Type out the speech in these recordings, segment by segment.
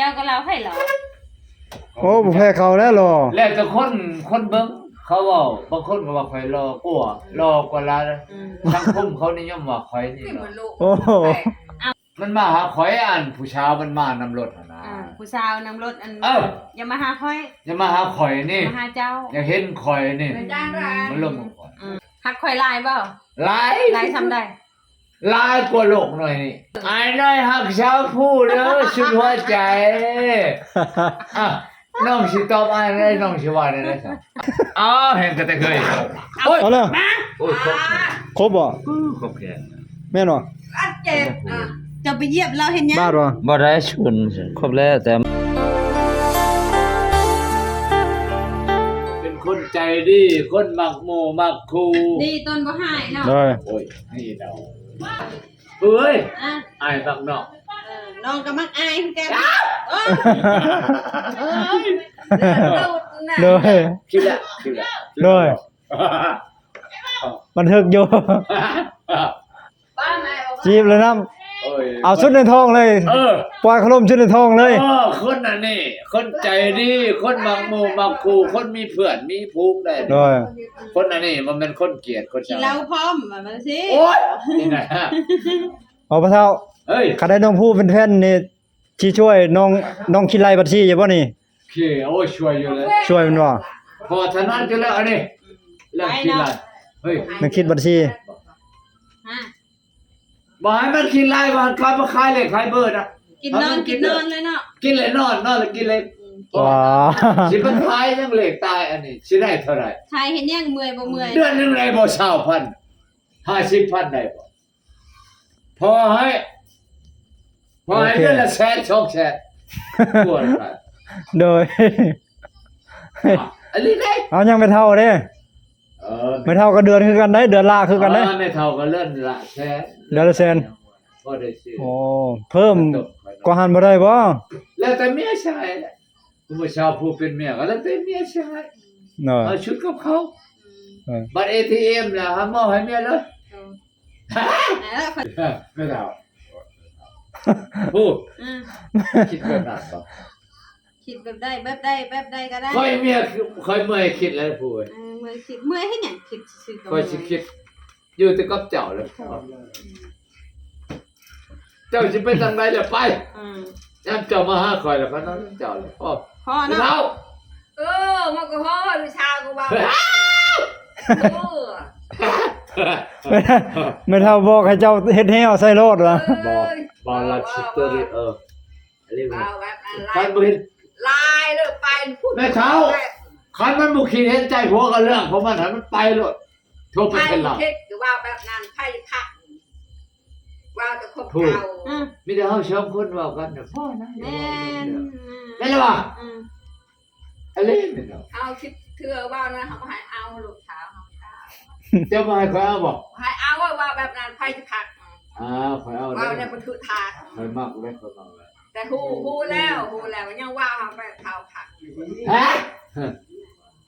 ເຈົ້າກໍຫຼໍ່ ໃຜຫຼໍ່? ໂອ້ ບໍ່ແພ້ເຂົາແລ້ວຫຼໍ່. ແລ້ວແຕ່ຄົນ ຄົນເບິ່ງເຂົາເວົ້າ, ບາງຄົນກໍວ່າຂ້ອຍຫຼໍ່ກວ່າ ອືມ ຫຼໍ່ກວ່າຫຼາຍ. ອືມ ສັງຄົມເຂົານິຍົມວ່າຂ້ອຍນີ້ຫຼໍ່. ໂອ້ ມັນມາຫາຂ້ອຍ ອັນຜູ້ສາວມັນມານຳລົດຫັ້ນນະ. ອ່າ ຜູ້ສາວນຳລົດ ອັນ ເອີ ຢ່າມາຫາຂ້ອຍ ຢ່າມາຫາຂ້ອຍນີ້ ມາຫາເຈົ້າ ຢາກເຫັນຂ້ອຍນີ້ ມັນລົມກັບຂ້ອຍ. ອືມ ຮັກຂ້ອຍຫຼາຍບໍ່? ຫຼາຍ ຫຼາຍສ່ຳໃດ? ຫຼາຍກວ່າໂລກໜ້ອຍນີ້. ອ້າຍນ້ອຍຮັກສາວຜູ້ເດີ ສຸດຫົວໃຈ. ອ່ະ ນ້ອງຊິຕອບອ້າຍແນວໃດ ນ້ອງຊິວ່າແນວໃດຊະ? ອ້າວ ແຮ່ງກະແຕກເຮີຍ. ໂອ້ຍ ເອົາແລ້ວ ໂອ້ຍ ຄົບ ຄົບບໍ່? ເອີ ຄົບແຂນ. ແມ່ນບໍ່? ອັດເຈັບ ອ່ະ ເຈົ້າໄປຢຽບລາວເຮັດຫຍັງ? ບາດບໍ່? ບໍ່ໄດ້ຊຸນ ຄົບແລ້ວແຕ່ ເປັນຄົນໃຈດີ ຄົນມັກໝູ່ມັກຄູ່ ດີຕົນບໍ່ຮ້າຍເນາະ. ໂດຍ ໂອ້ຍ ນີ້ເນາະ ເອີຍ ອ່ະ ອ້າຍມັກນ້ອງ ເອີ ນ້ອງກໍມັກອ້າຍຄືກັນ. ອ້າວ ໂອ້ຍ ໂດຍ ຄິດລະ ຄິດລະ ໂດຍ ບັນທຶກຢູ່ ຈີບເລີຍນຳ. ໂອ້ຍ ເອົາຊຸດໃນທ້ອງເລີຍ ເອີ ປ່ອຍຄາລົມຊຸດໃນທ້ອງເລີຍ. ເອີ ຄົນອັນນີ້ ຄົນໃຈດີ ຄົນມັກໝູ່ມັກຄູ່ ຄົນມີເພື່ອນມີຝູງໄດ້. ໂດຍ ຄົນອັນນີ້ບໍ່ແມ່ນຄົນກຽດຄົນຊັງ ກິນເຫຼົ້າພ້ອມວ່າຊັ້ນຊິ. ໂອ້ຍ ນີ້ນະ ເອົາ ພໍ່ເຖົ້າ ເອີຍ ຄັນໄດ້ນ້ອງຜູ້ເປັນແຟນນີ້ ຊິຊ່ວຍນ້ອງ ນ້ອງຄິດໄລ່ບັນຊີຢູ່ບໍ່ນີ້? ໂອເຄ ໂອ້ຍ ຊ່ວຍຢູ່ແລ້ວ ຊ່ວຍແມ່ນບໍ່? ພໍຖະໜັດຢູ່ແລ້ວອັນນີ້ ເລື່ອງຄິດໄລ່. ເຮີ້ຍ ແມ່ນຄິດບັນຊີ ຮະ ບໍ່ໃຫ້ມັນຄິດໄລ່ ວ່າກະມາຂາຍເລກຂາຍເບີນະ. ກິນນອນ ກິນນອນເລີຍເນາະ ກິນເລີຍນອນ ນອນແລ້ວກິນເລີຍ. ອືມ ວ້າ ຊິໄປຂາຍຫຍັງເລກຕາຍອັນນີ້ ຊິໄດ້ເທົ່າໃດ? ຂາຍເຮັດຫຍັງ ເມື່ອຍບໍ່ເມື່ອຍ? ເດືອນໜຶ່ງໄດ້ບໍ່ ຊາວພັນ ຫ້າສິບພັນໄດ້ບໍ່? ພໍໃຫ້ ພໍໃຫ້ ໂອເຄ ເດືອນລະແສນ ສອງແສນ ໂດຍ ອັນນີ້ເດ້ ເອົາ ຍັງແມ່ເຖົ້າເດ້. ເອີ ແມ່ເຖົ້າກໍເດືອນຄືກັນໄດ໋ ເດືອນລະຄືກັນໄດ໋. ເອີ ແມ່ເຖົ້າກໍເດືອນລະແສນ ເດືອນລະແສນ ພໍໄດ້ຊື້. ໂອ້ ເພີ່ມກວ່າຫັ້ນບໍ່ໄດ້ບໍ່? ແລ້ວແຕ່ເມຍຊິໃຫ້ແຫຼະ. ຜູ້ສາວຜູ້ເປັນເມຍກໍແລ້ວແຕ່ເມຍຊິໃຫ້. ເອີ ເອົາຊຸດກັບເຂົາ. ເອີ ບັດເອທີເອັມລະ ຫາມອບໃຫ້ເມຍເລີຍ. ເອີ ແມ່ເຖົ້າ ຜູ້ ອືມ ຄິດແບບນັ້ນບໍ່? ຄິດແບບໃດ ແບບໃດ ແບບໃດກໍໄດ້. ຂ້ອຍເມຍ ຂ້ອຍເມື່ອຍຄິດແລ້ວຜູ້ເອີຍ. ເອີ ເມື່ອຍຄິດ ເມື່ອຍເຮັດຫຍັງ? ຄິດຊື່ໆ ຂ້ອຍຊິຄິດຢູ່ແຕ່ກັບເຈົ້າແຫຼະ. ເຈົ້າຊິໄປທາງໃດລະໄປ. ອືມ ຍາມເຈົ້າມາຫາຂ້ອຍລະ ຂ້ອຍນອນນຳເຈົ້າລະ. ພໍ ພໍເນາະ ເຖົ້າ. ເອີ ມັນກໍພໍ ຜູ້ຊາວກໍເວົ້າ. ເອີ ແມ່ເຖົ້າບອກໃຫ້ເຈົ້າເຮັດແຮ້ວໃສ່ໂລດວ່າ. ເອີ ບໍ່ ບໍ່ລັດສະຕູດິໂອ ເອີ ອັນນີ້ ເວົ້າແບບນັ້ນ ຄັນບໍ່ເຮັດ ຫຼາຍເລີຍ ໄປພຸ້ນ. ແມ່ເຖົ້າ ຄັນມັນບໍ່ຄິດເຫັນໃຈຜົວກັບເລື່ອງຂອງມັນ ໃຫ້ມັນໄປໂລດ. ໂທໄປເປັນລາວ ໃຜຄິດຄືວ່າແບບນັ້ນ ໃຜຄັກ ເວົ້າແຕ່ຄວາມເກົ່າ. ອືມ ມີແຕ່ເຮົາສອງຄົນເວົ້າກັນນະ ພໍນະ. ແມ່ນ ແມ່ນລະວ່າ. ອືມ ອັນນີ້ແມ່ນເນາະ ເຮົາຄິດເທື່ອເວົ້ານະ ເຮົາໃຫ້ເອົາລູກສາວເຮົາ. ເຈົ້າບໍ່ໃຫ້ຂ້ອຍເອົາບໍ່? ໃຫ້ເອົາ ເວົ້າແບບນັ້ນ ໃຜຊິຄັກ. ອ່າ ຂ້ອຍເອົາ ເວົ້າແນວບໍ່ຖືກທາງ. ຂ້ອຍມັກເລີຍ ຂ້ອຍມັກເລີຍ. ແຕ່ຮູ້ ຮູ້ແລ້ວ ຮູ້ແລ້ວ ຍັງວ່າເຮົາໄປເຂົາຄັກຢູ່. ຮະ?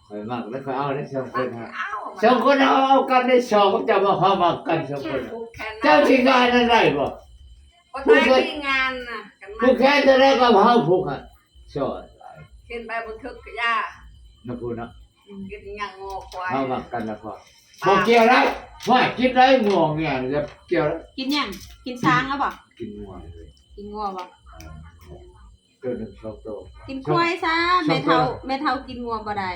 ຂ້ອຍມັກແລ້ວ ຂ້ອຍເອົາໄດ້ສອງຄົນ. ເອົາ ສອງຄົນເຮົາເອົາກັນໄດ້ສອງ ເຈົ້າວ່າເຮົາມັກກັນສອງຄົນ. ເຈົ້າຊິງານນັ້ນໄດ້ບໍ່? ບໍ່ໄດ້ງານນະ ຜູ້ແຂນເທົ່າໃດກໍເຮົາຜູກຫັ້ນ. ຊອດ ຂຶ້ນໄປບໍ່ຖືກກະຢ່າ ນະ ຜູ້ນະ. ອືມ ກິນຫຍັງງົວຄວາຍ ເຮົາມັກກັນລະພໍ. ບໍ່ກ່ຽວໄດ້ ວ່າກິນໄດ້ງົວງຽນ ຢ່າກ່ຽວໄດ້. ກິນຫຍັງ? ກິນຊ້າງລະບໍ່? ກິນງົວເລີຍ. ກິນງົວບໍ່? ໂຕໜຶ່ງສອງໂຕ. ກິນຄວາຍຊະ ແມ່ເຖົ້າ ແມ່ເຖົ້າກິນງົວບໍ່ໄດ້.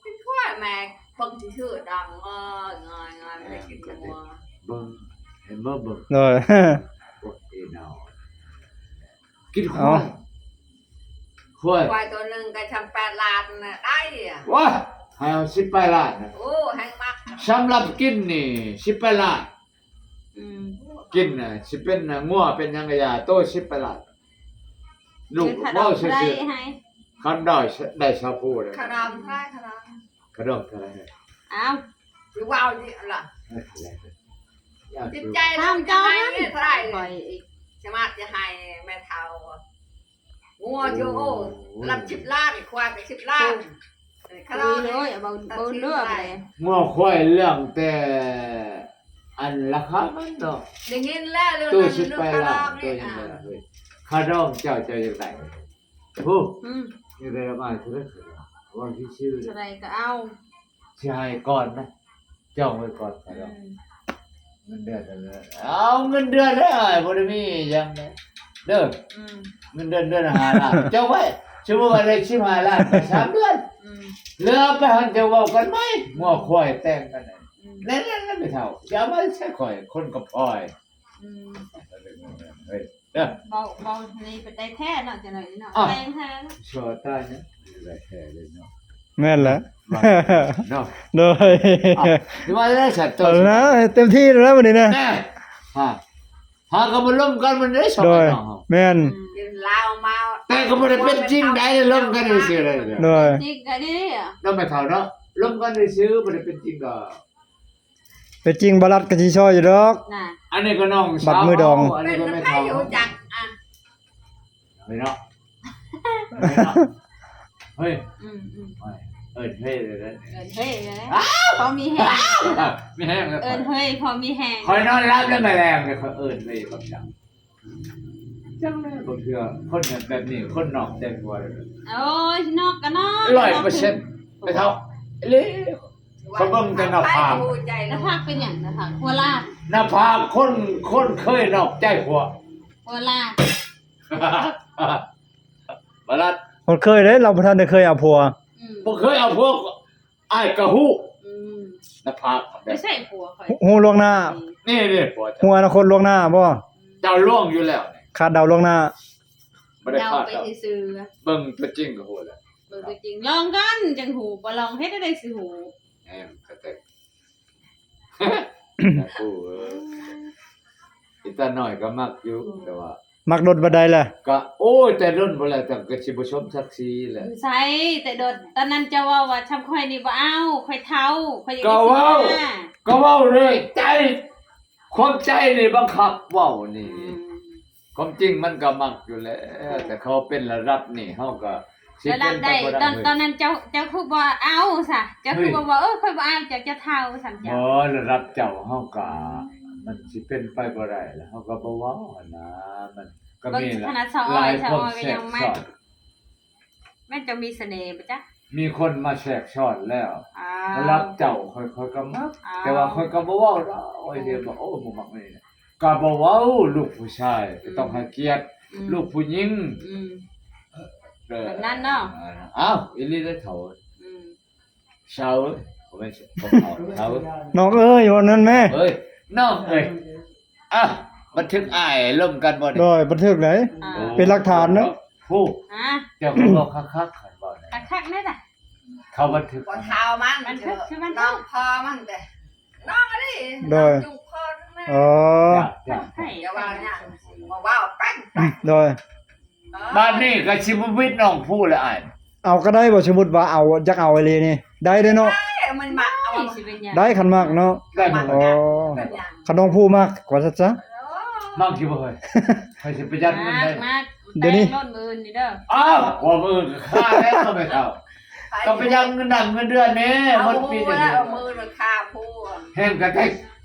ກິນຄວາຍແມ່ ເບິ່ງຊື່ໆ ດັງງອຍໆ ບໍ່ໄດ້ກິນງົວ. ເບິ່ງ ເຫັນບໍ່ ເບິ່ງ ໂດຍ ໂອ້ຍ ເນາະ. ກິນຄວາຍ ຄວາຍ ຄວາຍໂຕໜຶ່ງກໍຊ່ຳແປດລ້ານນະ ໄດ້ອະ. ວ້າ ໃຫ້ເອົາສິບປາຍລ້ານນະ. ໂອ້ ແຮງມັກ ສຳລັບກິນນີ້ສິບປາຍລ້ານ. ອືມ ກິນນະ ຊິເປັນງົວເປັນຫຍັງກະຢ່າ ໂຕສິບປາຍລ້ານ. ລູກເວົ້າຊື່ໆ ຄັນໄດ້ ໄດ້ຊາວຜູ້ເລີຍ. ຂະດອງເທົ່າໃດ? ຂະດອງ ຂະດອງເທົ່າໃດ? ອ້າວ ຊິເວົ້ານີ້ລະ ຈິດໃຈລະຈະໃຫ້ເທົ່າໃດ? ຂ້ອຍອີກ ສະມາດຈະໃຫ້ແມ່ເຖົ້າ. ງົວໂຈ ໂອ້ ລັບສິບລ້ານ ຄວາຍກໍສິບລ້ານ. ໂອ້ຍ ເວົ້າ ເວົ້າເລື່ອງແຫຼະ ງົວຄວາຍເລື່ອງແຕ່ອັນລາຄາມັນເນາະ. ໄດ້ຍິນແລ້ວເລື່ອງນັ້ນ ໂຕສິບປາຍລ້ານ ໂຕຍັງບໍ່ໄດ້ເຮີ້ຍ. ຄ່າດອງເຈົ້າ ເຈົ້າຢາກໄດ້ບໍ່? ອືມ ຢາກໄດ້ປະມານເທົ່າໃດ? ເທົ່າໃດກໍເອົາ ຊິໃຫ້ກ່ອນນະ ຈອງໄວ້ກ່ອນ ຄ່າດອງ ອືມ ເງິນເດືອນ ເອົາເງິນເດືອນເດີ ບໍ່ໄດ້ມີຫຍັງເດີ ອືມ ເງິນເດືອນເດືອນລະຫ້າລ້ານ ຈອງໄວ້ ສົມມຸດວ່າໄດ້ສິບຫ້າລ້ານ ໄປສາມເດືອນ ອືມ ແລ້ວໄປຫັ້ນຈະເວົ້າກັນໃໝ່ ງົວຄວາຍແຕ່ງກັນ ອືມ ແລ້ວ ແລ້ວ ແລ້ວໄປເຖົ້າ ຈະເອົາມາໃຫ້ຂ້ອຍ ຄົນກໍພອຍ ອືມ ເຮີ້ຍ ເດີ ເວົ້າ ເວົ້ານີ້ໄປໄດ້ແທ້ເນາະ ຈັກໜ້ອຍນີ້ເນາະ ອ້າວ ແປງແທ້ເນາະ ຊົ່ວຕາຍເນາະ ໄດ້ແທ້ເລີຍເນາະ ແມ່ນແຫຼະ ເນາະ ໂດຍ ເອົາ ຊິວ່າໄດ້ສັດ ເອົານະ ເຕັມທີ່ແລ້ວມື້ນີ້ນະ ແນ່ ຫາ ຫາກໍມາລົມກັນມື້ນີ້ ໂດຍ ສອງພີ່ນ້ອງເຮົາ ແມ່ນ ອືມ ກິນເຫຼົ້າເມົາ ແຕ່ກໍບໍ່ໄດ້ເປັນຈິງໃດ ລົມກັນຊື່ໆ ໂດຍ ຈິງກໍດີ ເນາະ ແມ່ເຖົ້າເນາະ ລົມກັນຊື່ໆ ບໍ່ໄດ້ເປັນຈິງດອກ. ເປັນຈິງ ບ່າວລັດກໍຊິຊ່ອຍຢູ່ດອກ ນະ ອັນນີ້ກໍນ້ອງສາວ ບັດມື້ດອງ ອັນນີ້ກໍແມ່ເຖົ້າ ຮູ້ຈັກ ອ່ະ ເຮີ້ຍເນາະ ເຮີ້ຍເນາະ ເຮີ້ຍ ອືມໆ ເອີ້ນເຮີ້ຍເລີຍເດີ ເອີ້ນເຮີ້ຍເລີຍ ອ້າວ ພໍມີແຮງ ມີແຮງແລ້ວ ເອີ້ນເຮີ້ຍພໍມີແຮງ ຂ້ອຍນອນຫຼັບແລ້ວ ມື້ແລງຂ້ອຍເອີ້ນເຮີ້ຍບັກຈັງ ຈັ່ງໃດ ບາງເທື່ອຄົນແບບນີ້ ຄົນນອກໃຈຜົວ ໂອ້ຍ ນອກກໍນອກ ຮ້ອຍເປີເຊັນ ແມ່ເຖົ້າ ອີ່ຫຼີ ຂ້ອຍເບິ່ງແຕ່ໜ້າຜາກ ໜ້າຜາກເປັນຫຍັງ? ໜ້າຜາກຫົວລ້ານ ໜ້າຜາກຄົນ ຄົນເຄີຍນອກໃຈຜົວ ຫົວລ້ານ ບໍ່ລັດ ຄົນເຄີຍເດ້ ລາວບໍ່ທັນໄດ້ເຄີຍເອົາຜົວ ອືມ ບໍ່ເຄີຍເອົາຜົວ ອ້າຍກໍຮູ້ ອືມ ໜ້າຜາກ ໄປໃສ່ຜົວຂ້ອຍ ຮູ້ລ່ວງໜ້າ ນີ້ໆ ຜົວ ຮູ້ອະນາຄົດລ່ວງໜ້າບໍ່? ເຈົ້າລ່ວງຢູ່ແລ້ວນີ້ ຄາດເດົາລ່ວງໜ້າ ບໍ່ໄດ້ຄາດເດົາ ເບິ່ງຕົວຈິງກໍຮູ້ແລ້ວ ເບິ່ງຕົວຈິງ ລອງກ່ອນຈັ່ງຮູ້ ບໍ່ລອງເຮັດແນວໃດຊິຮູ້ ແມ່ນ ກໍແຕ່ ຜູ້ເອີຍ ອີຕານ້ອຍກໍມັກຢູ່ ອືມ ແຕ່ວ່າ ມັກດົນປານໃດລະ? ກະ ໂອ້ຍ ແຕ່ດົນພຸ້ນແຫຼະ ແຕ່ກໍຊິບໍ່ສົມສັກສີແຫຼະ ຢູ່ໃສແຕ່ດົນ ຕອນນັ້ນເຈົ້າເວົ້າວ່າ ຊ່ຳຂ້ອຍນີ້ບໍ່ເອົາ ຂ້ອຍເຖົ້າ ຂ້ອຍຢາກ ກໍເວົ້າ ກໍເວົ້າເລີຍ ໃຈ ຄວາມໃຈນີ້ບັງຄັບເວົ້ານີ້ ອືມ ຄວາມຈິງມັນກໍມັກຢູ່ແລ້ວ ແຕ່ເຂົາເປັນລະດັບນີ້ ເຮົາກໍຊິເປັນໄປບໍ່ໄດ້ ຕອນ ຕອນນັ້ນເຈົ້າ ເຈົ້າຄືບໍ່ເອົາຊະ ເຈົ້າຄືບໍ່ເວົ້າ ເອີ ຂ້ອຍບໍ່ເອົາ ເຈົ້າ ເຈົ້າເຖົ້າຊັ້ນ ບໍ່ ລະດັບເຈົ້າເຮົາກໍ ມັນຊິເປັນໄປບໍ່ໄດ້ ແລ້ວເຮົາກໍບໍ່ເວົ້າຫັ້ນນະ ມັນກໍມີຫຼາຍຄວາມແຊກຊ້ອນ ແມ່ນເຈົ້າມີສະເໜ່ບໍ່ຈັກ ມີຄົນມາແຊກຊ້ອນແລ້ວ ລະດັບເຈົ້າຂ້ອຍ ຂ້ອຍກໍມັກ ແຕ່ວ່າຂ້ອຍກໍບໍ່ເວົ້າດອກ ໂອ້ຍ ດຽວບອກ ໂອ້ ບໍ່ມັກນີ້ ກໍບໍ່ເວົ້າ ລູກຜູ້ຊາຍກໍຕ້ອງໃຫ້ກຽດ ອືມ ລູກຜູ້ຍິງ ອືມ ເອີ ແບບນັ້ນເນາະ ອ້າວ ອີ່ຫຼີເດີເຖົ້າ ອືມ ຊາວເອີຍ ບໍ່ແມ່ນ ເຖົ້າ ເຖົ້າ ນ້ອງເອີຍ ວ່ານັ້ນແມ່ ເອີຍ ນ້ອງເອີຍ ອ່ະ ບັນທຶກອ້າຍລົມກັນບໍ່ນີ້ ໂດຍ ບັນທຶກໃດ ອ່າ ເປັນຫຼັກຖານເນາະ ຜູ້ ຮະ ເຈົ້າກໍເວົ້າຄັກໆ ຄັນເວົ້ານະ ຄັກໆ ແນ່ລະ ເຂົາບັນທຶກ ບໍ່ເຖົ້າມັນ ບັນທຶກ ຄືມັນ ນ້ອງພໍ່ມັນເດ້ ນ້ອງອັນນີ້ ໂດຍ ນ້ອງຈຸງພໍ່ນັ້ນນະ ອໍ ຢ່າ ຢ່າ ຢ່າວ່າຫຍັງ ບໍ່ເວົ້າແປ້ງ ໂດຍ ບາດນີ້ກໍຊິບໍ່ວິດນ້ອງຜູ້ແລ້ວອ້າຍ ເອົາກໍໄດ້ບໍ່ ສົມມຸດວ່າເອົາ ຢາກເອົາອີ່ຫຼີນີ້ ໄດ້ເດ້ເນາະ ໄດ້ ມັນມັກເອົາ ຊິເປັນຫຍັງ ໄດ້ ຄັນມັກເນາະ ໄດ້ໝົດ ອໍ ຄັນນ້ອງຜູ້ມັກວ່າຊັ້ນຊະ ມັກຢູ່ບໍ່ເຮີ້ຍ ໃຜຊິປະຢັດເງິນໄດ້ ມັກ ມັກ ດຽວນີ້ ແຕ່ງລົດມື້ອື່ນນີ້ເດີ ອ້າວ ວ່າມື້ອື່ນກໍຄ່າແລ້ວແມ່ເຖົ້າ ກໍປະຢັດເງິນນຳເງິນເດືອນແນ່ ໝົດປີນີ້ ເອົາມື້ລະຄ່າຜູ້ ແຮງກະແທ້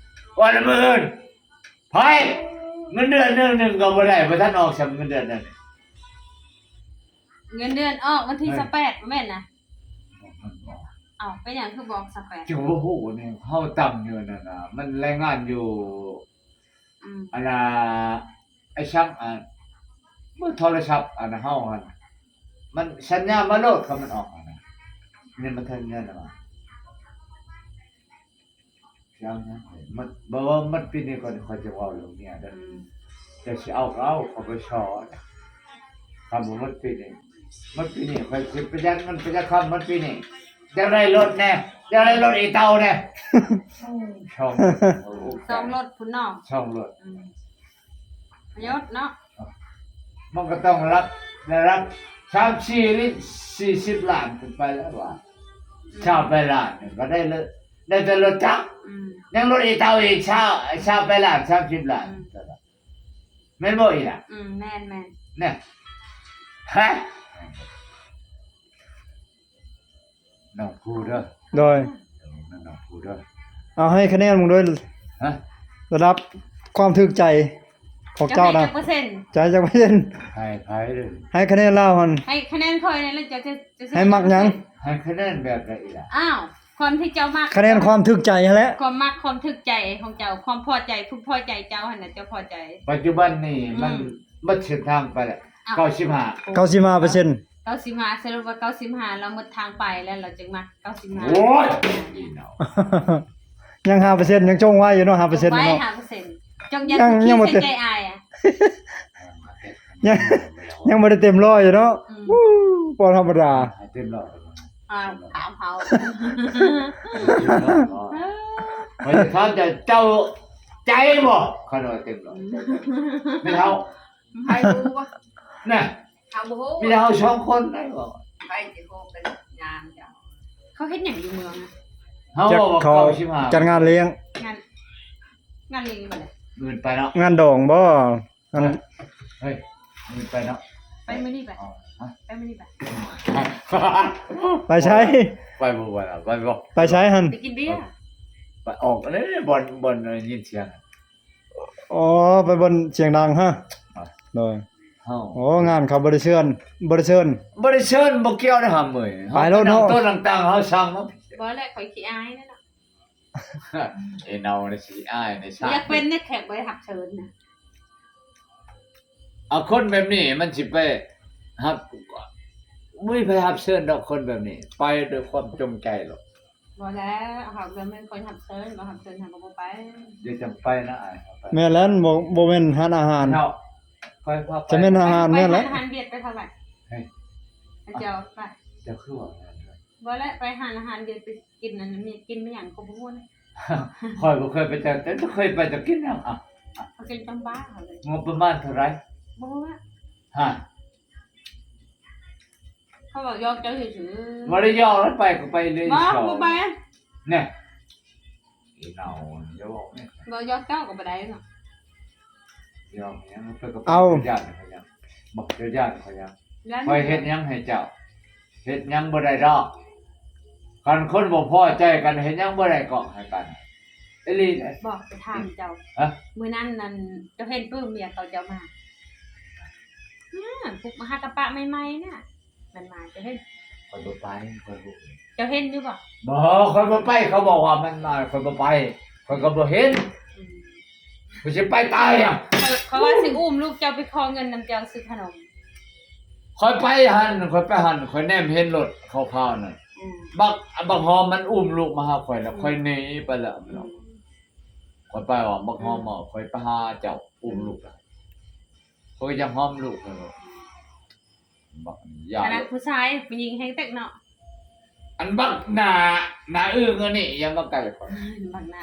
ວ່າລະມື້ອື່ນ ໃຜ ເງິນເດືອນເດືອນໜຶ່ງກໍບໍ່ໄດ້ ບໍ່ທັນອອກຊ້ຳເງິນເດືອນນັ້ນ ເງິນເດືອນອອກວັນທີຊາວແປດ ບໍ່ແມ່ນນະ ເອົ້າ ເປັນຫຍັງຄືບອກຊາວແປດ ເຈົ້າບໍ່ຮູ້ນີ້ ເຮົາຕຳຢູ່ນັ້ນນະ ມັນລາຍງານຢູ່ ອືມ ອັນນ່າ ໄອ້ຊ່າງ ອັນ ເບີໂທລະສັບ ອັນເຮົາຫັ້ນ ມັນສັນຍາມາໂລດ ຄັນມັນອອກຫັ້ນນະ ນີ້ມັນທັນເງິນນະ ຊິເອົາຫຍັງ ມັນ ບໍ່ວ່າມັນປີນີ້ກ່ອນ ຂ້ອຍຈະເວົ້າເລື່ອງເມຍເດີ ອືມ ເຈົ້າຊິເອົາກໍເອົາ ຂ້ອຍບໍ່ຊໍ ຄັນບໍ່ໝົດປີນີ້ ໝົດປີນີ້ ຂ້ອຍຊິປະຢັດເງິນປະຢັດຄຳໝົດປີນີ້ ຢາກໄດ້ລົດແດ່ ຢາກໄດ້ລົດອີ່ເຕົ່າແດ່ ສອງ ສອງລົດພຸ້ນເນາະ ສອງລົດ ອືມ ປະໂຫຍດເນາະ ມັນກໍຕ້ອງລະດັບ ລະດັບສາມສິບ ສີ່ສິບລ້ານຂຶ້ນໄປແລ້ວວ່າ ອືມ ຊາວປາຍລ້ານກໍໄດ້ ໄດ້ແຕ່ລົດຈັກ ອືມ ຍັງລົດອີ່ເຕົ່າອີກ ຊາວ ຊາວປາຍລ້ານ ສາມສິບລ້ານ ອືມ ແມ່ນບໍ່ອີ່ຫຼ້າ? ອືມ ແມ່ນໆ ແນ່ ຮະ ນ້ອງພູເດີ ໂດຍ ນ້ອງພູເດີ ເອົາໃຫ້ຄະແນນເບິ່ງດ້ວຍ ຮະ ລະດັບຄວາມຖືກໃຈ ຂອງເຈົ້ານະ ເຈົ້າໃຫ້ຈັກເປີເຊັນ? ໃຈຈັກເປີເຊັນ? ໃຫ້ໃຜເດີ? ໃຫ້ຄະແນນລາວຫັ້ນ. ໃຫ້ຄະແນນຂ້ອຍແດ່ ແລ້ວເຈົ້າຈະ ຈະໃຫ້ມັກຫຍັງ? ໃຫ້ຄະແນນແບບໃດອີ່ລະ? ອ້າວ ຄວາມທີ່ເຈົ້າມັກ ຄະແນນຄວາມຖືກໃຈຫັ້ນແຫຼະ. ຄວາມມັກ ຄວາມຖືກໃຈຂອງເຈົ້າ ຄວາມພໍໃຈ ຜູ້ພໍໃຈເຈົ້າຫັ້ນນະ ເຈົ້າພໍໃຈ. ປັດຈຸບັນນີ້ມັນ ອືມ ໝົດເສັ້ນທາງໄປແລ້ວ ເກົ້າສິບຫ້າ ເກົ້າສິບຫ້າເປີເຊັນ. ເກົ້າສິບຫ້າ ສະຫຼຸບວ່າເກົ້າສິບຫ້າ ລາວໝົດທາງໄປແລ້ວ ລາວຈຶ່ງມາເກົ້າສິບຫ້າ. ໂອ້ຍ ອີ່ເນາະ ຍັງຫ້າເປີເຊັນ ຍັງຈົ່ງໄວ້ຢູ່ເນາະ ຫ້າເປີເຊັນເນາະ. ຍັງ ຍັງບໍ່ເຕັມ ໃຈອ້າຍອະ ຍັງ ຍັງບໍ່ໄດ້ເຕັມຮ້ອຍຢູ່ເນາະ. ອືມ ໂອ້ ບໍ່ທຳມະດາ ໃຫ້ເຕັມຮ້ອຍ. ອ້າວ ຖາມເຮົາ ຂ້ອຍຈະຖາມເຈົ້າ ເຈົ້າໃຈບໍ່? ຄັນວ່າເຕັມຮ້ອຍ ອືມ ແມ່ນເຮົາ ໃຜຮູ້ວະ ນະ ເຮົາບໍ່ຮູ້ ມີແຕ່ເຮົາສອງຄົນໄດ້ບໍ່? ໃຜຊິຮູ້ເປັນຍາມເຈົ້າ. ເຂົາເຮັດຫຍັງຢູ່ເມືອງນະ? ເຮົາເວົ້າວ່າເກົ້າສິບຫ້າ ຈັດງານລ້ຽງ ງານ ງານລ້ຽງຢູ່ບໍ່ລະ? ອື່ນໄປເນາະ ງານດອງບໍ່? ອັນ ເຮີ້ຍ ມື້ໄປເນາະ ໄປມື້ນີ້ໄປ ອໍ ຮະ ໄປມື້ນີ້ໄປ ໄປໃສ? ໄປບໍ່ໄປລະ ໄປບໍ່? ໄປໃສຫັ້ນ? ໄປກິນເບຍ ໄປອອກເດ້ ບ່ອນ ບ່ອນໄດ້ຍິນສຽງ. ອໍ ໄປບ່ອນສຽງດັງຮະ ໂດຍ ເຮົາ ໂອ້ ງານເຂົາບໍ່ໄດ້ເຊີນ ບໍ່ໄດ້ເຊີນ ບໍ່ໄດ້ເຊີນ ບໍ່ກ່ຽວເດ້ຫຳເອີຍ. ໄປໂລດເນາະ ໂຕຕ່າງໆ ເຮົາສັ່ງມາ ບໍ່ແຫຼະ ຂ້ອຍຂີ້ອາຍແຫຼະເນາະ. ໄອ້ເນົ່ານີ້ຊິອາຍໃນຊາດ ຢາກເປັນແນ່ແຂກບໍ່ໄດ້ຮັບເຊີນນະ. ເອົາ ຄົນແບບນີ້ມັນຊິໄປຮັບ ບໍ່ມີໃຜຮັບເຊີນດອກ ຄົນແບບນີ້ ໄປດ້ວຍຄວາມຈົງໃຈໂລດ. ບໍ່ແລ້ວ ເຮົາກໍແມ່ນຄົນຮັບເຊີນ ບໍ່ຮັບເຊີນເຮົາກໍບໍ່ໄປ. ດຽວຈັ່ງໄປນະອ້າຍ ເຮົາໄປ ແມ່ນແລ້ວ ບໍ່ ບໍ່ແມ່ນຮ້ານອາຫານເນາະ ຂ້ອຍພາໄປ ຈະແມ່ນຮ້ານອາຫານ ແມ່ນແຫຼະ ໄປຮ້ານອາຫານຫວຽດໄປເທົ່າໃດ? ເຮີ້ຍ ເຈົ້າໄປ ເຈົ້າຄືວ່າ ບໍ່ແລ້ວ ໄປຮ້ານອາຫານຫວຽດໄປ ກິນອັນນັ້ນ ກິນແມ່ນຫຍັງກໍບໍ່ຮູ້ນະ. ຂ້ອຍບໍ່ເຄີຍໄປ ແຕ່ ແຕ່ເຄີຍໄປ ແຕ່ກິນຫຍັງ ອ່ະ ເຂົາກິນຕຳປາເຂົາເລີຍ. ງົບປະມານເທົ່າໃດ? ບໍ່ຮູ້ລະ ຮະ ເຂົາເວົ້າຢອກເຈົ້າຊື່ໆ. ບໍ່ໄດ້ຢອກ ແລ້ວໄປກໍໄປເລີຍ ບໍ່ ບໍ່ໄປ ແນ່ ອີ່ເນົ່າ ຢ່າເວົ້າແມ່ນ ບໍ່ຢອກເຈົ້າກໍບໍ່ໄດ້ເນາະ. ຢອກຫຍັງ ເພິ່ນກໍ ເອົ້າ ຢ້ານເຂົາຫຍັງ ບໍ່ ເຈົ້າຢ້ານເຂົາຫຍັງ? ຢ້ານ ຂ້ອຍເຮັດຫຍັງໃຫ້ເຈົ້າ? ເຮັດຫຍັງບໍ່ໄດ້ດອກ ຄັນຄົນບໍ່ພໍໃຈກັນ ເຮັດຫຍັງບໍ່ໄດ້ເກາະໃຫ້ກັນ ອີ່ຫຼີເດ້. ບອກ ໄປຖາມເຈົ້າ ຮະ ມື້ນັ້ນນັ້ນ ເຈົ້າເຫັນປຶ້ມເມຍເຂົາເຈົ້າມາ ອາ ປຸກມາຫາກະປະໃໝ່ໆນະ ມັນມາ ເຈົ້າເຫັນ? ຂ້ອຍບໍ່ໄປ ຂ້ອຍບໍ່ ເຈົ້າເຫັນຢູ່ບໍ່? ບໍ່ ຂ້ອຍບໍ່ໄປ ເຂົາບອກວ່າມັນມາ ຂ້ອຍບໍ່ໄປ ຂ້ອຍກໍບໍ່ເຫັນ. ອືມ ຂ້ອຍຊິໄປຕາຍຫຍັງ? ຂ້ອຍ ຂ້ອຍວ່າຊິອຸ້ມລູກເຈົ້າໄປຂໍເງິນນຳເຈົ້າຊື້ຂະໜົມ. ຂ້ອຍໄປຫັ້ນ ຂ້ອຍໄປຫັ້ນ ຂ້ອຍແນມເຫັນລົດຂາວໆນັ້ນ ອືມ ບັກ ບັກຫອມມັນອຸ້ມລູກມາຫາຂ້ອຍແລ້ວ ອືມ ຂ້ອຍໜີໄປແລ້ວ. ອືມ ຂ້ອຍໄປວ່າ ບັກຫອມ ອືມ ເອົາ ຂ້ອຍໄປຫາເຈົ້າ ອຸ້ມລູກ ອືມ ຂ້ອຍຢາກຫອມລູກ ຂ້ອຍວ່າ ບັກ ຢ່າ ອັນນັ້ນຜູ້ຊາຍ ຜູ້ຍິງແຮງເຕັກເນາະ. ອັນບັກໜ້າ ໜ້າອຶ່ງອັນນີ້ ຢ່າມາໃກ້ຂ້ອຍ ບັກໜ້າ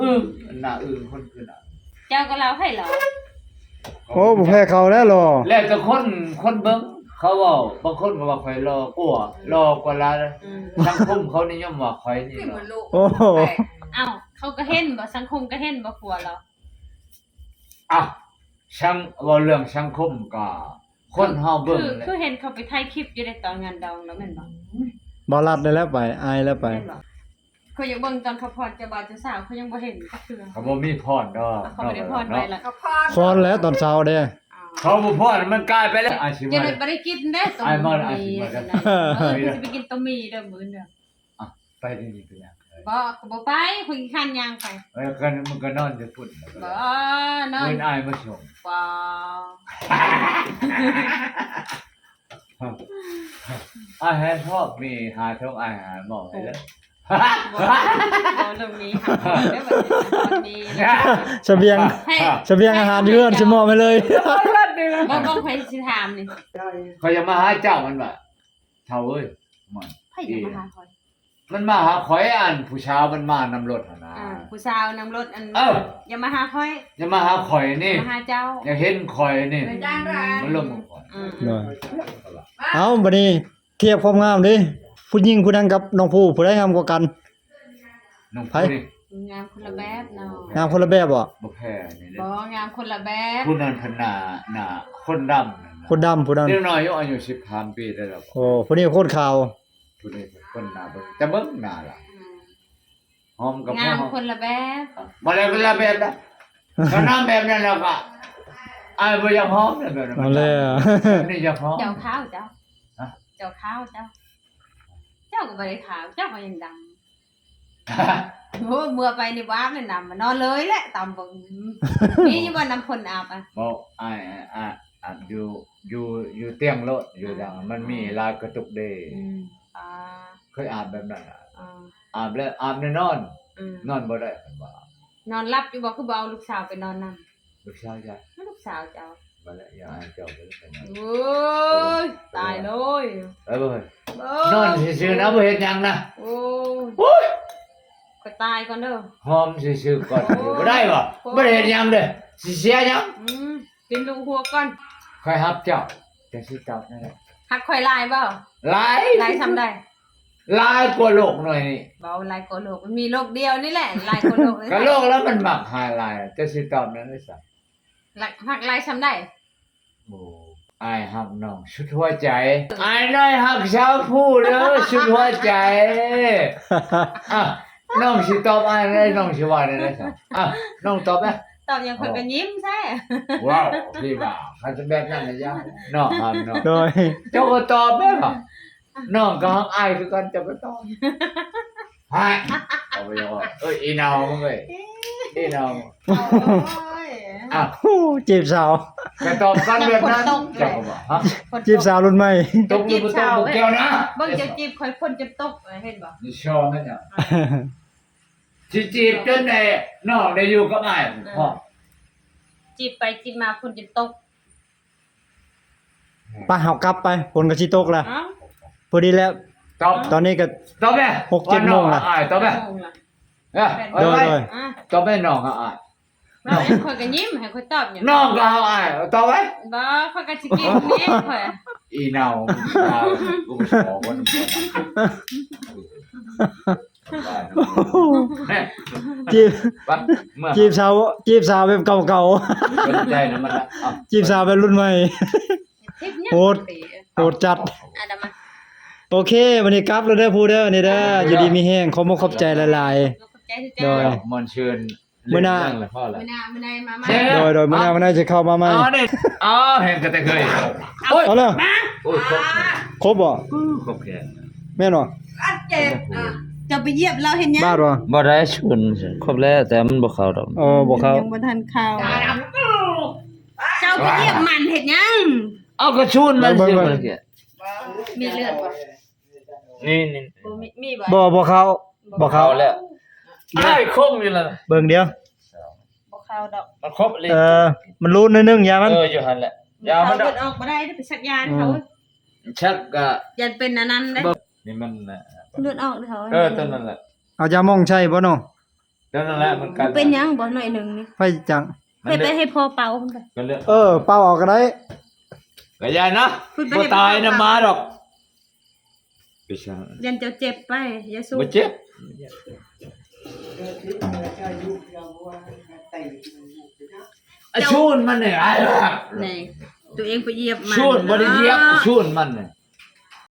ອຶ່ງ ເອີ ໜ້າອຶ່ງ ຄົນຄືໜ້າ ເຈົ້າກໍລາວ ໃຜຫຼໍ່? ໂອ້ ບໍ່ແພ້ເຂົາແລ້ວຫຼໍ່. ແລ້ວແຕ່ຄົນ ຄົນເບິ່ງ ເຂົາເວົ້າ ບາງຄົນກໍວ່າຂ້ອຍຫຼໍ່ກວ່າ ອືມ ຫຼໍ່ກວ່າຫຼາຍ. ອືມ ສັງຄົມເຂົານິຍົມວ່າຂ້ອຍນີ້ຫຼໍ່. ໂອ້ໂຫ ເອົ້າ ເຂົາກໍເຫັນບໍ່ ສັງຄົມກໍເຫັນບໍ່ ຜົວລາວ. ອ່ະ ສັງ ເວົ້າເລື່ອງສັງຄົມກໍ ຄົນເຮົາເບິ່ງ ຄື ແຫຼະ ຄືເຫັນເຂົາໄປຖ່າຍຄລິບຢູ່ໃນຕອນງານດອງແລ້ວແມ່ນບໍ່? ບໍ່ລັດໄດ້ແລ້ວໄປ ອາຍແລ້ວໄປ ແມ່ນບໍ່? ຂ້ອຍຢາກເບິ່ງຕອນເຂົາຟ້ອນເຈົ້າບ່າວເຈົ້າສາວ ຂ້ອຍຍັງບໍ່ເຫັນຈັກເທື່ອ. ເຂົາບໍ່ມີຟ້ອນດອກ ເຂົາບໍ່ໄດ້ຟ້ອນໄວ້ລະ ເຂົາຟ້ອນ ຟ້ອນແລ້ວຕອນເຊົ້າເດ້. ເຂົາບໍ່ຟ້ອນ ມັນກາຍໄປແລ້ວ. ອາຍຊິ ຈະໄດ້ບໍ່ໄດ້ກິນເດ້ ອາຍມາ ອາຍຊິ ເອີ ຊິໄປກິນຕົ້ມໝີ່ເດີມື້ອື່ນເດີ. ອ່ະ ໄປນີ້ເປັນຫຍັງ? ບໍ່ ກໍບໍ່ໄປ ຂ້ອຍຂີ້ຄ້ານຍ່າງໄປ. ເອີ ກໍ ມັນກໍນອນຢູ່ພຸ້ນ. ບໍ່ ນອນ ມື້ອື່ນອ້າຍມາສົ່ງ. ບໍ່ ອ້າຍໃຫ້ພວກມີຫ້າຖົງ ອ້າຍຫາໝໍ້ໃຫ້ເດີ. ບໍ່ ບໍ່ເລື່ອງມີຫາໝໍ້ເດີ ບັດນີ້ມີ ສະບຽງ ໃຫ້ ສະບຽງອາຫານຢູ່ເຮືອນຊິມອບໃຫ້ເລີຍ. ບໍ່ ບໍ່ ຂ້ອຍຊິຖາມນີ້ ຂ້ອຍຢາກມາຫາເຈົ້າ ມັນວ່າ ເຖົ້າເອີຍ ມັນ ໃຜຢາກມາຫາຂ້ອຍ? ມັນມາຫາຂ້ອຍ ອັນຜູ້ສາວມັນມານຳລົດຫັ້ນນະ. ອ່າ ຜູ້ສາວນຳລົດ ອັນ ເອີ ຢ່າມາຫາຂ້ອຍ ຢ່າມາຫາຂ້ອຍນີ້ ມາຫາເຈົ້າ ຢ່າເຫັນຂ້ອຍນີ້ ມັນລົງຂອງຂ້ອຍ. ອືມ ໂດຍ ເອົ້າ ບັດນີ້ທຽບຄວາມງາມເດ້ ຜູ້ຍິງຜູ້ນັ້ນກັບນ້ອງພູ ຜູ້ໃດງາມກວ່າກັນ? ນ້ອງ ໃຜ? ຜູ້ນີ້ ງາມຄົນລະແບບເນາະ. ງາມຄົນລະແບບບໍ່? ບໍ່ແພ້ນີ້ເດ້ ບໍ່ ງາມຄົນລະແບບ. ຜູ້ນັ້ນເພິ່ນໜ້າ ໜ້າຄົນດຳນັ້ນນະ ຄົນດຳ ຜູ້ນັ້ນ ເດັກນ້ອຍອາຍຸສິບສາມປີໄດ້ແລ້ວ. ໂອ້ ຜູ້ນີ້ຄົນຂາວ ຜູ້ນີ້ຄົນໜ້າເບິ່ງ ແຕ່ເບິ່ງໜ້າລະ ອືມ ຫອມກັບ ງາມຄົນລະແບບ. ບໍ່ໄດ້ຄົນລະແບບນະ ກໍງາມແບບນັ້ນແລ້ວກໍ ອ້າຍບໍ່ຢາກຫອມເລີຍແບບນັ້ນ ເອົາແລ້ວ ແບບນີ້ຢາກຫອມ ເຈົ້າຂາວເຈົ້າ ຮະ ເຈົ້າຂາວເຈົ້າ ເຈົ້າກໍບໍ່ໄດ້ຂາວ ເຈົ້າກໍຍັງດຳ ໂອ້ ເມື່ອໄປນີ້ບໍ່ອາບແມ່ນນ້ຳ ນອນເລີຍແຫຼະ ຕາມເບິ່ງ ມີຢູ່ບໍ່ນ້ຳພົ້ນອາບອະ? ບໍ່ ອ້າຍ ອາ ອາ ອາບຢູ່ ຢູ່ ຢູ່ຕຽງໂລດ ຢູ່ ອ່າ ດຽງ ມັນມີລາຍກະຕຸກເດ້ ອືມ ອ່າ ເຄີຍອາບແບບນັ້ນລະ ອ່າ ອາບແລ້ວ ອາບແລ້ວນອນ ອືມ ນອນບໍ່ໄດ້ ເພິ່ນວ່າ ນອນຫຼັບຢູ່ບໍ່? ຄືບໍ່ເອົາລູກສາວໄປນອນນຳ? ລູກສາວເຈົ້າ ລູກສາວເຈົ້າ ບໍ່ແລ້ວ ຢ່າໃຫ້ເຈົ້າໄປນອນ ໂອ້ຍ ຕາຍເລີຍ ໄປເບິ່ງ ໂອ້ຍ ນອນຊື່ໆນະ ບໍ່ເຮັດຫຍັງນະ ໂອ້ຍ ໂອ້ຍ ຂ້ອຍຕາຍກ່ອນເດີ ຫອມຊື່ໆກ່ອນ ໂອ້ຍ ບໍ່ໄດ້ບໍ່? ບໍ່ໄດ້ເຮັດຫຍັງເດ້ ຊິເສຍຫຍັງ? ອືມ ກິນລູກຫົວກ່ອນ ຂ້ອຍຮັກເຈົ້າ ເຈົ້າຊິຕອບແນວໃດ? ຮັກຂ້ອຍຫຼາຍບໍ່? ຫຼາຍ ຫຼາຍສ່ຳໃດ? ຫຼາຍກວ່າໂລກໜ່ວຍນີ້ ເວົ້າຫຼາຍກວ່າໂລກ ມັນມີໂລກດຽວນີ້ແຫຼະ ຫຼາຍກວ່າໂລກນີ້ແຫຼະ ກໍໂລກລະມັນມັກໃຫ້ຫຼາຍ ເຈົ້າຊິຕອບແນວໃດຊະ? ລັກ ຮັກຫຼາຍສ່ຳໃດ? ໂອ້ ອ້າຍຮັກນ້ອງສຸດຫົວໃຈ ອ້າຍນ້ອຍຮັກສາວຜູ້ເດີສຸດຫົວໃຈ ອ່ະ ນ້ອງຊິຕອບອ້າຍແນວໃດ ນ້ອງຊິວ່າແນວໃດຊະ? ອ່ະ ນ້ອງຕອບແມະ ຕອບຫຍັງ ຂ້ອຍກໍຍິ້ມແທ້ ວ້າວ ພີ່ວ່າ ຄັນແບບນັ້ນນະ ຢ່າ ນ້ອງຫາມນ້ອງ ໂດຍ ເຈົ້າກໍຕອບແມະ ນ້ອງກໍຮັກອ້າຍຄືກັນ ເຈົ້າກໍຕອບ ຮະ ເອົາໄປເອົາ ເອີຍ ອີ່ໜ່າວມຶງເອີຍ ອີ່ໜ່າວ ໂອ້ຍ ອ່ະ ໂອ້ ຈີບສາວ ກໍຕອບກັນແບບນັ້ນ ເຈົ້າກໍວ່າ ຮະ ຈີບສາວລຸ້ນໃໝ່ ຕົກຫຼືບໍ່ຕົກບໍ່ກ່ຽວນະ ເບິ່ງເຈົ້າຈີບຂ້ອຍ ຝົນຈະຕົກ ເຫັນບໍ່? ນີ້ຊອແມ່ນຫຍັງ? ຊິຈີບຈົນໄດ້ນ້ອງໄດ້ຢູ່ກັບອ້າຍ ເອີ ພ້ອມ ຈີບໄປຈີບມາ ຝົນຈະຕົກ ໄປ ເຮົາກັບໄປ ຝົນກໍຊິຕົກແລ້ວ ເອົ້າ ພໍດີແລ້ວ ຕອບ ຕອນນີ້ກໍ ຕອບແມະ ຫົກເຈັດໂມງລະ ຕອບແມະ ໂມງລະ ເອີ ໂດຍ ໂດຍ ຕອບແມະ ນ້ອງຫາອ້າຍ ນ້ອງ ຂ້ອຍກໍຍິ້ມ ໃຫ້ຂ້ອຍຕອບຫຍັງ ນ້ອງກໍຫາອ້າຍ ຕອບໄວ້ ບໍ່ ຂ້ອຍກໍຊິກິນນີ້ຂ້ອຍ ອີ່ເນົ່າ ກູບໍ່ຊອບມັນ ຈີບ ຈີບສາວ ຈີບສາວແບບເກົ່າໆ ສົນໃຈນຳມັນລະ ເອົ້າ ຈີບສາວແບບລຸ້ນໃໝ່ ໂຫດ ໂຫດຈັດ ໂອເຄ ວັນນີ້ກັບແລ້ວເດີ ຜູ້ເດີ ນີ້ເດີ ຢູ່ດີມີແຮງ ຂອບມຸກຂອບໃຈຫຼາຍໆ ໂດຍ ມ່ວນຊື່ນ ມື້ໜ້າ ມື້ໜ້າ ມື້ໃດມາໃໝ່ ໂດຍ ໂດຍ ມື້ໜ້າ ມື້ໃດຊິເຂົ້າມາໃໝ່ ເອົາເດ້ ເອົາ ແຮງກະແຕກເຄີຍ ໂອ້ຍ ເອົາເລີຍ ໂອ້ຍ ຄົບ ຄົບບໍ່? ອື ຄົບແຂນ ແມ່ນບໍ່? ອັດເຈັບ ອ່ະ ເຈົ້າໄປຢຽບລາວເຮັດຫຍັງ? ບາດບໍ່? ບໍ່ໄດ້ ຊຸນ ຄົບແລ້ວ ແຕ່ມັນບໍ່ເຂົ້າດອກ ເອີ ບໍ່ເຂົ້າ ຍັງບໍ່ທັນເຂົ້າ ເຈົ້າໄປຢຽບມັນເຮັດຫຍັງ? ເອົາ ກະຊຸນມັນ ເບິ່ງ ຊິ ເບິ່ງ ມັນກະ ມີເລືອດບໍ່? ນີ້ ນີ້ ບໍ່ມີ ມີບໍ່? ບໍ່ ບໍ່ເຂົ້າ ບໍ່ເຂົ້າແລ້ວ ອ້າຍຄົບຢູ່ລະ ເບິ່ງດຽວ ບໍ່ເຂົ້າດອກ ມັນຄົບອີ່ຫຼີ ເອີ ມັນຫຼຸດໜ້ອຍໜຶ່ງ ຢາມັນ ເອີ ຢູ່ຫັ້ນແຫຼະ ຢາມັນ ເລືອດອອກບໍ່ໄດ້ເດ້ ໄປສັກຢາໃຫ້ເຂົາ ອືມ ສັກກະ ຢ້ານເປັນອັນນັ້ນເດ້ ນີ້ມັນນະ ເລືອດອອກເດ້ ເອີ ຕົວນັ້ນແຫຼະ ເອົາຢາໝອງໃສ່ບໍ່ນ້ອງ? ຕົວນັ້ນແຫຼະ ມັນກັນ ເປັນຫຍັງບໍ່? ໜ້ອຍໜຶ່ງນີ້ ໄປຈັງ ໄປ ໄປໃຫ້ພໍ່ເປົ່າ ເອີ ເປົ່າເອົາກໍໄດ້ ກະຢ່ານະ ບໍ່ຕາຍນຳໝາດອກ ໄປຊະ ຢ້ານເຈົ້າເຈັບໄປ ຢ່າສູ້ ບໍ່ເຈັບ ອາ ຊຸນມັນນີ້ ນີ້ ຕົວເອງໄປຢຽບມັນ ຊຸນ ບໍ່ໄດ້ຢຽບ ຊຸນມັນນີ້